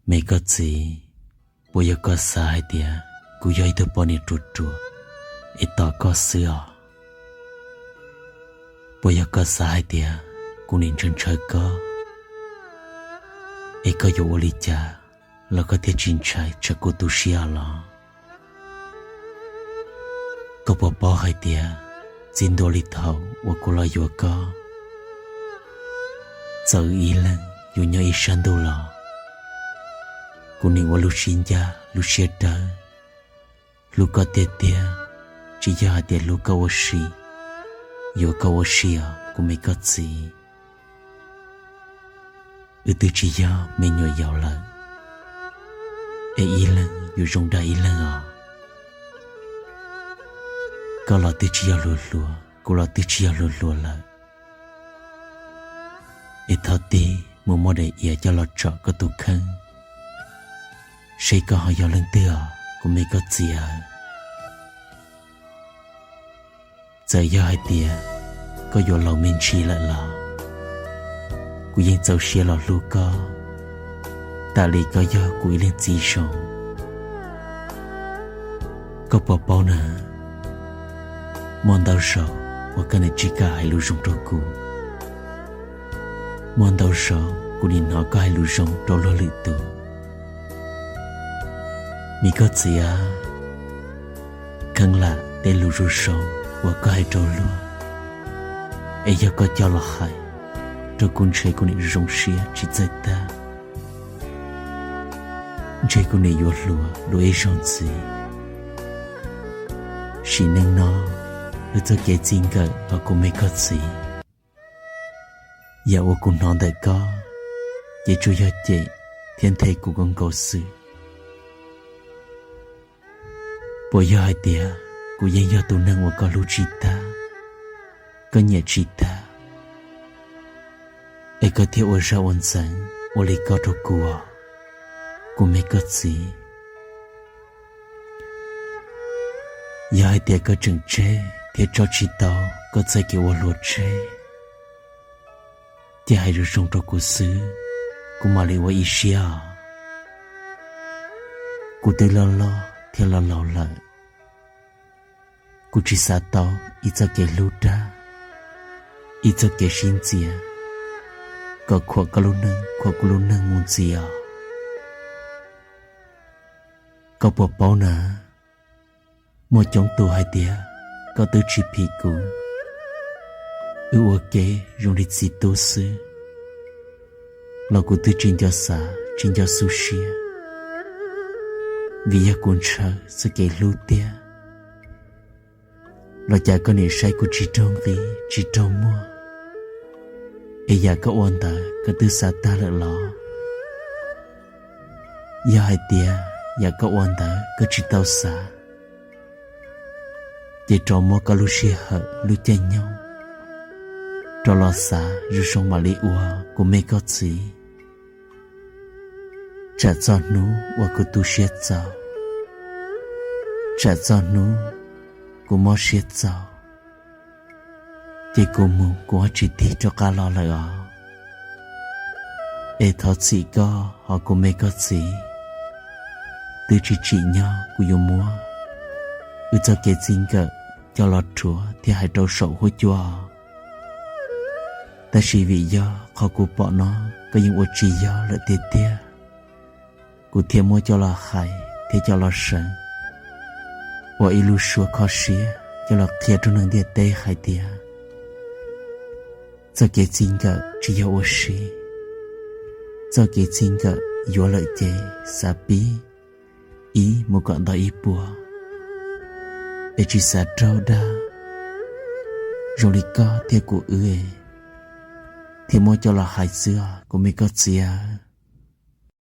Me koj txiv, puas yog koj xav hais tias kuv yog ib tug poj niam ruam ruam es tos koj xwb os? Puas yog koj xav hais tias kuv nim ntshaw ntshaw koj, es koj yuav ua li cas los koj thiaj tsis ntshai tsam kuv tu siab los? Koj puas paub hais tias txij ntua li thaum uas kuv los yuav koj, txawm wb ib leeg yuav nyob ib sab ntuj los, kuv nim ua lub siab ncaj lub siab dawb, hlub koj tiag tiag, tsis yog hais tias hlub koj ua si, yuav koj ua si os kuv me koj txiv. Wb twb tsis yog me nyuam yaus lawm, es ib leeg yuav zoo dag ib leeg os. Koj los twb tsis yog hluas hluas, kuv los twb tsis yog hluas hluas lawm, es thov tig mus muab daim iav coj los tsom koj tus kheej, seb koj ho yog leej twg os kuv me koj txiv aw. Txawm yog hais tias koj yuav laus me ntsis lawm los kuv yeej txaus siab los hlub koj, tam li koj yog kuv ib leej txiv zoo. Koj puas paub na, muaj ntau zaus uas koj nim tsis kam hais lus zoo rau kuv, muaj ntau zaus kuv nim hnov koj hais lus zoo rau luag lwm tus. Me koj txiv aw, kheev lam tej lus zoo zoo uas koj hais rau luag, es yog koj coj los hais rau kuv ntshe kuv nim zoo siab tsis txawj tag, ntshe kuv nim yuav hluas dua ib zaug ntxiv. Sim neej no, wb txoj kev txij nkawm los kuv me koj txiv, yam uas kuv hnov ntawm koj ces tsuas yog cem thiab nthe kuv kawg nkaus xwb. Puas yog hais tias kuv yeej yog tus neeg uas koj hlub tsis tag, koj nyiam tsis tag, es koj thiaj ua zaj ua ntxeev ua li koj rau kuv, kuv me koj txiv? Yog hais tias koj tseem tseg thiab tso tsis tau koj txoj kev ua hluas tseg, ces hais zoo zoo rau kuv xwb, kuv mam li ua ib siab os. Kuv twb loj loj thiab laus laus lawm, kuv tsis xav tau ib txoj kev hlub dag, ib txoj kev sib ntxias kom khuam koj lub neej khuam kuv lub neej mus ntxiv os. Koj puas paub na, muaj coob tus hais tias koj twb tsis phim kuv, wb ua ke zoo li txiv tub xwb, los kuv twb tsis nco xav tsis nco xub siab, vim yog kuv ntshaw txoj kev hlub tiag. Los cas koj nim saib kuv tsis raug nqi tsis raug muag, es yam koj ua ntawd koj twb xav tag lawm los? Yog hais tias yam koj ua ntawd koj tsis tau xav, ces rov muab koj lub sij hawm lub caij nyoog rov los xav zoo zoo mam li ua, kuv me koj txiv. Tsam txog hnub uas kuv tu siab txaus, tsam txog hnub kuv mob siab txaus, ces kuv mus kuv ho tsis tig rov qab los lawm os. Es thov txim koj hos kuv me koj txiv, twb tsis tsim nyog kuv yuav muab wb txoj kev txij nkawm coj los rhuav thiab hais rau saum huab cua. Tab sis vim yog qhov kuv pom no koj yeej ua tsis yog lawm tiag tiag, kuv thiaj muab coj los hais thiab coj los seev ua ib lub suab kho siab coj los qhia rau neeg ntiaj teb hais tias txoj kev txij nkawm tsis yog ua si, txoj kev txij nkawm yuav lawm ces xav pib ib mus kom ntau ib puas, es tsis xav raug dag zoo li koj thiab kuv wb thiaj muab coj los hais xwb os kuv me koj txiv.